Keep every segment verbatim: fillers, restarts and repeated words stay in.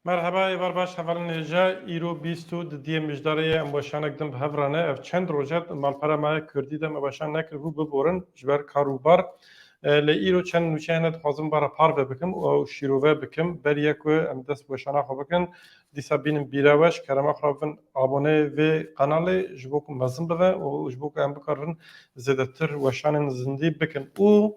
Merheba, êvar baş hevalên hêja. Îro bîst û didiyê mijdarê ye, em weşanek din bi hev re ne. Ev çend roj e malpera me ya Kurdî de me weşan nekiribû, biborin ji ber kar û bar. E, lê îro çend nûçe hene dixwazim bara parve bikim û ew şîrove bikim. Beriye ku em dest bi weşana xwe bikin, dîsa bînin bîra we, ji kerema xwe re bibin aboneyê vê qenalê, ji bo ku mezin bibe û ji bo ku em bikaribin zêdetir weşanên zindî bikin. Û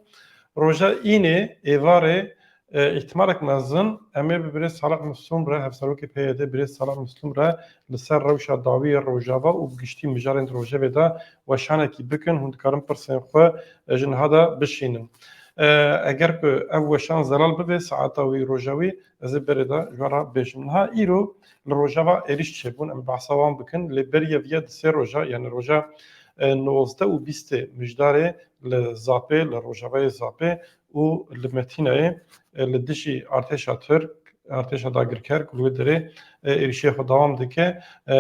roja înê, êvarê, e, îhtimalek mezin em ê bi birêz Salih Mislûm re, hevserokê P Y D, birêz Salih Mislûm re li ser rewşa dawî yê Rojava û bi giştî mijarên di rojevê de weşanekî bikin. Hûn dikarin pirsên xwe, e, ji niha de bişînin. E, eger ku ev weşan zelal bibe, saeta wî, roja wî, ez ê berê de ji we re bêjim. Niha îro li Rojava êrîş çêbûn, em behsa wan bikin. Lê beriya viya di sê roja, yani roja, e, nozdeh û bîstê mijdarê li Zapê, li rojavayê Zapê û li Metînayê, e, li dijî artêşa Tirk, artêşa dagirker ku li wê derê, e, êrişê xwe dewam dike, e,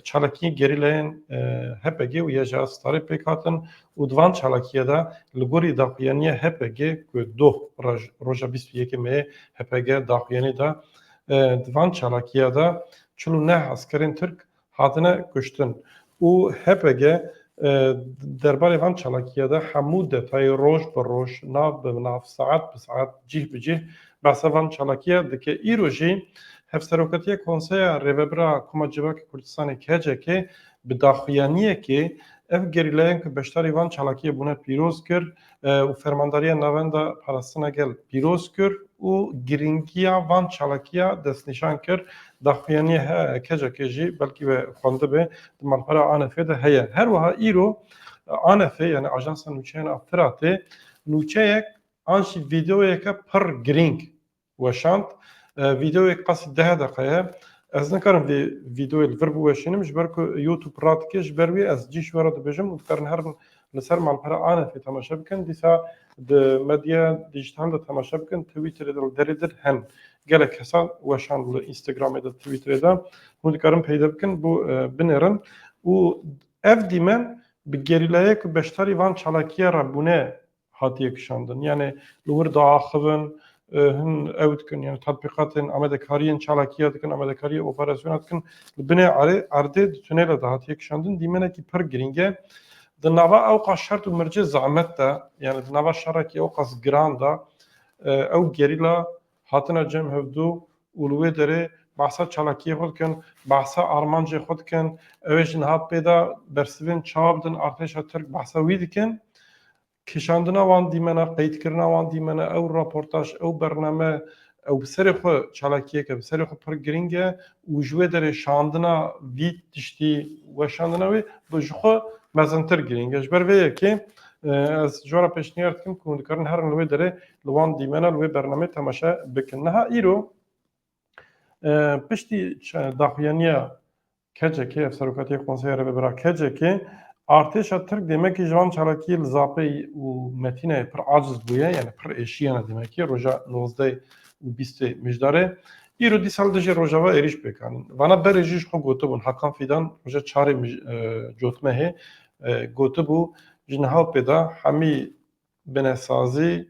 çalakiyên gerîlayên, e, H P G û Y J A Starê pêk hatin û di van çalakiya de li gorî daxuyaniya H P G ku doh roj-, roja bîst û yekê meyê H P G daxuyanî da, e, di van çalakiya de çil û neh eskerên Tirk hatine kuştin. Û H P G, e, derbarê van çalakiya de hemû detayê roj bi roj, nav bi nav, saet bi saet, cih bi cih behsa van çalakiya dike. Îro jî Hevserokatiya Konseya Rêvebira Koma Civakê Kurdistanê, K C K, bi daxuyaniyekê ev gerîlayan ku beşdarî van çalakiyê bûne pîroz kir, e, û Fermandariya Navenda Parastina Gel pîroz kir û girîngiya van çalakiya destnîşan kir. Daxuyaniyê he-, K C K jî belkî we xwendibe, di malpera ANF'ê de heye. Her wiha îro ANF'ê, yani Ajansa Nûçeyên a Firatê, nûçeyek an jî vîdeoyeke pir girîng weşand. E, vîdeoyek qasî deh deqe ye. Ez nikarim vê vîdeoyê li vir biweşînim, ji ber ku YouTube radike, ji ber wê ez cî ji we re dibêjim û dikarin herin li ser malpera ANF'ê temaşe bikin. Dîsa di medya dîjîtal de temaşe bikin, Twitterê de, li derê dir hen. Gelek kesa weşand li Instagramê de, Twitterê de. Hûn dikarin peyde bikin, bo, e, binêrin. Û ev dîmen bi gerîlayê ku beşdarî van çalakiya re bûne, hatiye kişandin. Yani li wir diaxivin, e, hin ew dikin, yani tatbîqatên, amadekariyên çalakiya dikin, amadekariyê operasyona dikin. Li binê erê, erdê di tunêla de hatiye kişandin. Dîmenekî pir girîng e. Di nava ewqas şert û mircê zehmet de, yani di nava şerekî ewqas giran de, e, ew gerîla hatine cem hevdû û li wê derê behsa çalakiyê xwe dikin, behsa armancê xwe dikin. Ew ê ji niha pê de bersivên çawa bidin, artêşa Tirk behsa wî dikin. Kişandina wan dîmena, qeydkirina wan dîmena, ew raportaj, ew bername, ew bi serê xwe çalakiyeke, bi serê xwe pir girîng e û ji wê derê şandina vî tiştî, weşandina wê, bi ji xwe mezintir girîng e. Ji ber vê yekê, e, ez ji we re pêşniyar dikim ku hûn dikarin herin li wê derê li wan dîmena, li wê bernameyê temaşe bikin. Niha îro, e, piştî çe-, daxuyaniya K C K, ev serokatiya Konseya Rêvebira K C K, artêşa Tirk demekî ji van çalakiyê li Zapê û Metînayê pir aciz bûye, yani pir êşiyane demekî, roja nozdeh û bîstê mijdarê. Îro dîsa li dijî Rojava êrîş pêk hanin. Vana berê jî ji xwe gotibûn, Hakan Fîdan roja çarê mij-, e, cotmehê, e, gotibû, ji niha pê de hemî binesazî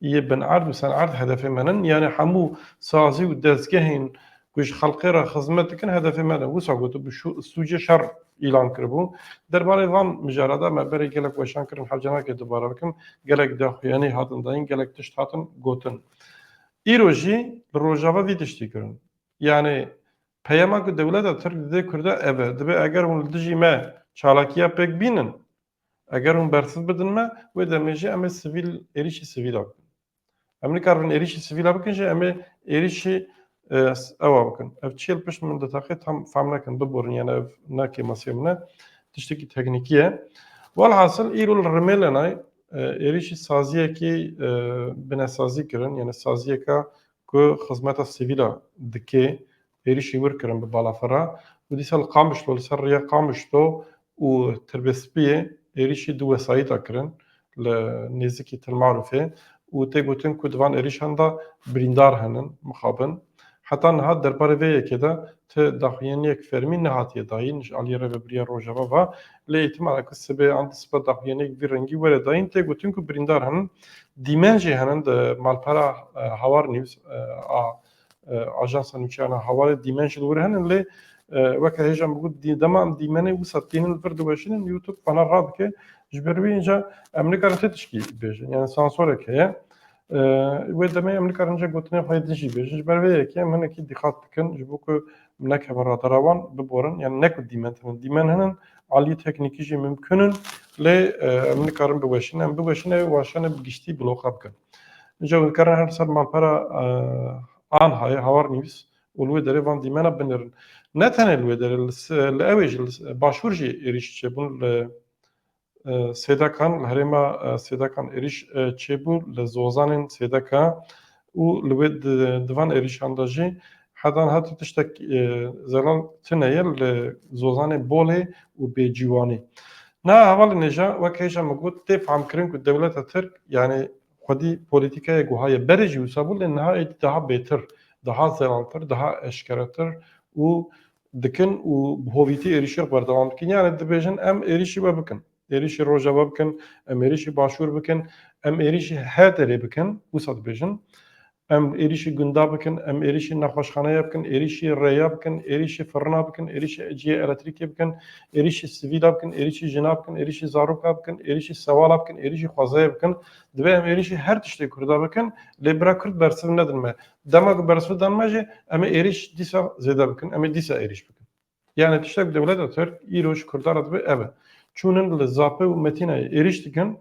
yê bin erd û senerd hedefê me nin. Yani hemû sazî û dezgehên ku ji xelkê re xizmet dikin hedefê me ne. Wisa gotibû, sûcê şer îlan kiribû. Derbarê van mijara de me berê gelek weşan kirin, hevce nake dubare bikim. Gelek daxuyanî hatin dayîn, gelek tişt hatin gotin. Îro jî li Rojava vî tiştî kirin. Yani peyama ku dewleta Tirk dide Kurda ev e. Dibe eger hûn li dijî me çalakiya pêk bînin, eger hûn bersiv bidin me, wê demê jî em ê sivîl, êrîşî sivîla bikin. Em nikarin êrîşî sivîla bikin jî, em ê êrîşî, e, s-, ewa bikin. Ev çi ye li pişt min di taqê tam fam nekin, biborin, yani ev ne kêmasiyê min e. Tiştekî teknîkî ye. Welhasil îro li Rimêlenay, e, êrîşî saziyekî, e, binesazî kirin, yani saziyeka ku xizmeta sivîla dike, êrîşî wir kirin bi balafira û dîsa li Qamişlo, li ser rêya Qamişlo û Tirbêspiyê êrîşî du wesayîta kirin li nêzîkî Til Marûfê û tê gotin ku di van êrîşan de birîndar henin mixabin. Heta niha derbarê vê yekê de ti daxuyaniyek fermî nehatiye dayîn ji aliyê Rêvebiriya Rojava ve. Lê îhtimal e ku sibê an di sibe daxuyaniyek vî rengî were dayîn. Tê gotin ku birîndar henin. Dîmen jî henin di malpera, e, Hawar News, e, a e, ajansa nûçeyana hevalê dîmen jî li wir hene, lê, e, weke hêja min got, dî-, dema em dîmenê wisa tînin li vir diweşînin, YouTube xwe ne radike. Ji ber wî înca em nikarin ti tişkî bêjin. Yani sansorek heye. E, wê demê em nikarin ca gotinên xwe yê din jî bêjin. Ji ber vê yekê em hinekî dîqat dikin, ji bo ku nekevin radara wan, biborin. Yani ne ku dîmen tinin. Dîmen hinin, aliyê teknîkî jî mimkun in, lê, e, em nikarin biweşînin. Em biweşînin, ew weşanê bi giştî bloqa bikin. Înca hûn dikarin her ser malpera, e, Anhayê, Hawar News, û li wê derê van dîmena binêrin. Ne tenê li wê derê, li se-, li ewê jî, li se-, başûr jî êrîş çêbûn li, e, Sêdekan, li herêma, e, Sêdekan êrîş, e, çêbû, li zozanên Sêdeka û li wê di, di van êrîşan de jî heta niha tu tiştek, e, zelal tune ye li zozanê bolê û bêciwanî. Niha hevalên hêja, wek hêja min got, tê fehmkirin ku dewleta Tirk, yani xwedî polîtîkaya ku haye berê jî wisa bû, lê niha êdî daha bêtir, daha zelaltir, daha eşkeretir û dikin û bi hovîtî êrîşê xwe berdewam dikin. Yani dibêjin, em êrîşî we bikin. Êrîşî Rojava bikin, em êrîşî Başûr bikin, em êrîşî her derê bikin, wisa dibêjin. Em êrîşî gunda bikin, em êrîşî nexweşxaneya bikin, êrîşî rêya bikin, êrîşî firina bikin, êrîşî cihê elektrîkê bikin, êrîşî sivîla bikin, êrîşî jina bikin, êrîşî zaroka bikin, êrîşî sewala bikin, êrîşî xwezayê bikin. Divê em êrîşî her tiştê Kurda bikin, lê bira Kurd bersiv nedin me. Dema ku bersiv dan me jî, em ê êrîş dîsa zêde bikin, em ê dîsa êrîş bikin. Yani tiştek dewleta Tirk îro ji Kurdan re dibe ev e. Çûnin li Zape û Metînayê êrîş dikin,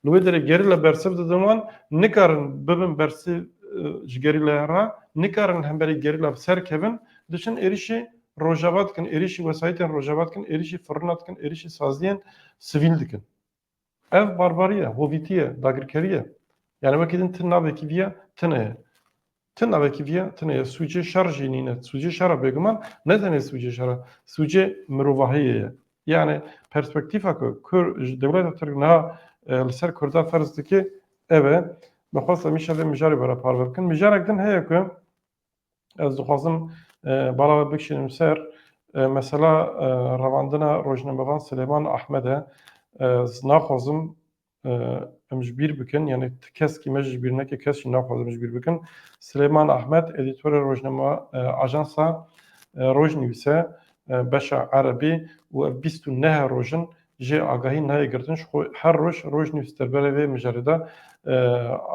li wê derê gerîla bersiv didin wan, nikarin bibin bersiv, e, ji gerîlaya re, nikarin hemberî gerîla bi ser kevin, diçin êrîşî Rojava dikin, êrîşî wesayîtên Rojava dikin, êrîşî firina dikin, êrîşî saziyên sivîl dikin. Ev barbarî ye, hovîtî ye, dagirkerî ye. Yani wekî din ti navekî viya tune ye. Ti navekî viya tune ye. Sûcê şer jî nîne. Sûcê şera bêguman ne tenê sûcê şera, sûcê mirovahiyê ye. Yani perspektîfa ku Kur-, ji dewleta Tirk niha, e, li ser Kurda ferz dike, ev e. Me xwest em îşev vê mijarê we re parve bikin. Mijarek din heye ku ez dixwazim, e, bala we bikişînim ser, e, mesela, e, revandina rojnamevan Silêman Ahmed e. Ez naxwazim, e, em ji bîr bikin, yani ti keskî me ji bîr neke, kes jî naxwazim ji bîr bikin. Silêman Ahmed, edîtorê rojname, e, ajansa, e, Rojnewîs e, e, beşa erebî û ev bîst û neh roj in jê agahî nayê girtin. Ji xwe her roj Rojnewîs derbarê vê mijarê de, e,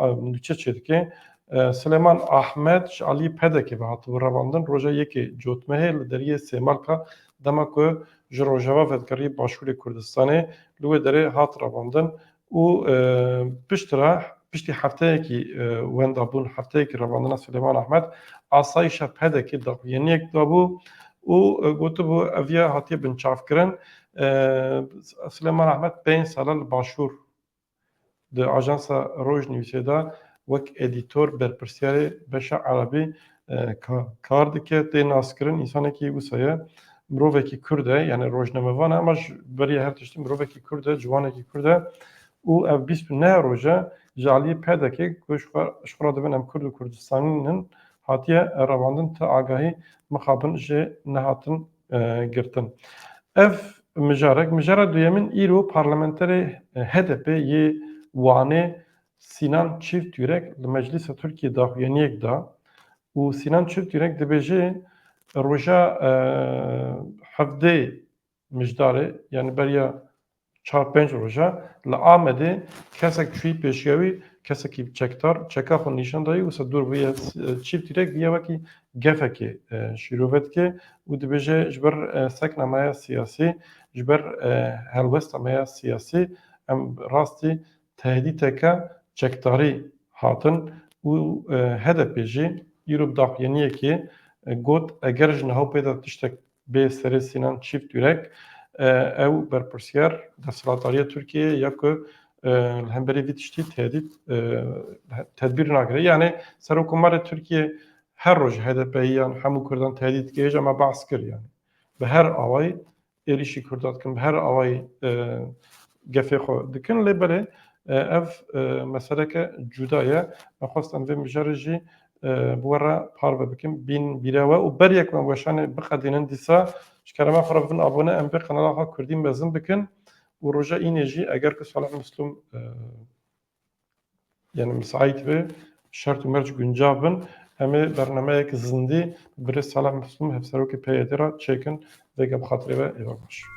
a, nûçe çêdike. E, Silêman Ahmed ji aliyê P D K'ê ve hatibû revandin. Roja yekê Cotmehê li deriyê Sêmalka, dema ku ji rojava vedigeriyê başûrê Kurdistanê, li wê derê hat revandin û, e, piştre, piştî hefteyekî, e, wenda bûn, hefteyekî revandina Silêman Ahmed, asayîşa P D K'ê daxuyaniyek dabû û, e, gotibû, ev ya hatiye binçavkirin. E, Silêman Ahmed pênc sala li başûr di ajansa Rojnewîsê de wek edîtor, berpirsiyarê beşa erebî, e, ka-, kar dike, tê naskirin, însanekî wisa ye, mirovekî Kurd e, yani rojnamevan e, ama ji beriya her tiştî mirovekî Kurd e, ciwanekî Kurd e û ev bîst û neh roj e ji aliyê P D K'ê ku ji xwe, ji xwe re dibin em Kurd û Kurdistanî nin, hatiye revandin, ti agahî mixabin jê nehatin, e, girtin. Ev mijarek, mijara duyemîn îro parlamenterê, e, H D P yê Wanê Sinan Çiftyürek li Meclisa Tirkiyê daxuyaniyek da û Sinan Çiftyürek dibêje roja, e, hevdê Mijdarê, yani beriya çar pênc roja li Amedê kesek çûyî pêşiya wî, kesekî çekdar, çeka xwe nîşan dayî, wisa dûr bûye, e, Çiftyürek bûye wekî gefekê, e, şîrove dike û dibêje, ji ber, e, sekna me ya siyasî, ji ber, e, helwesta me ya siyasî, em rastî tehdîteke çekdarî hatin û, e, H D P jî îro bi daxuyaniyekê, e, got, eger ji niha û pê de tiştek bê serê Sinan Çiftyürek, e, ew berpirsiyar desthilatdariya Tirkiyeyê ya ku, e, li hemberî vî tiştî tehdît, e, tedbîr nagire. Yani Serokkomarê Tirkiye her roj H D P'yiyan, hemû Kurdan tehdît dike, hêja me behs kir yani. Bi her awayî êrîşî Kurda dikin, bi her awayî, e, gefê xwe dikin. Lê belê, e, ev, e, meseleke cuda ye. Me xwest em vê mijarê jî, e, bi we re parve bikin, bîn bîra we û berî ku em weşanê biqedînin dîsa, ji kerema xwe re bibin abone, em vê kanala xwe Kurdî mezin bikin û roja înê jî eger ku Salih Mislûm, e, yani misaît be, şert û merc guncav bin, Em ê bernameyek zindî bi birêz Salih Meslûm, hevserokê P Y D re çêkin. Vêga bi xatirê we, êvar baş.